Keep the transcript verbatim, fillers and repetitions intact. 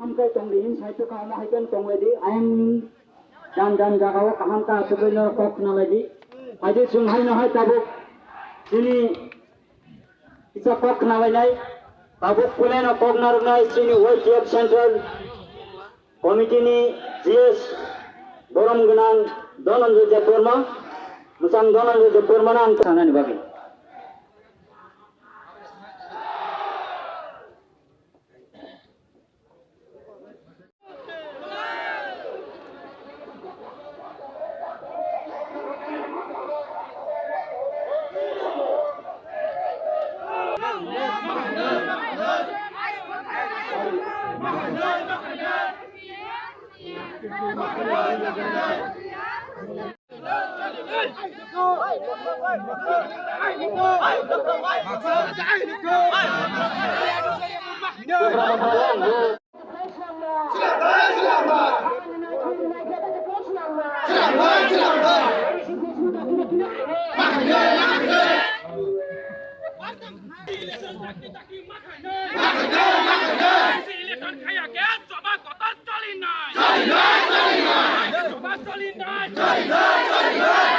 Hamkhe tongdi hin sai tongkha, omo hai khe tonglaidi. Ayang jan jan jagao kaham khe achugwi norok kok khnalaidi. Phaidi chwng haino hai tabuk chini kisa kok khnalainai. Tabuk kuleno kok narwknai chini Y T F Central Committee ni G S borom gwnang Dhananjay Debbarma, mwchang Dhananjay Debbarma no ang sanani bagwi. Election khaya khe choba kotor choli nai. Choba choli nai.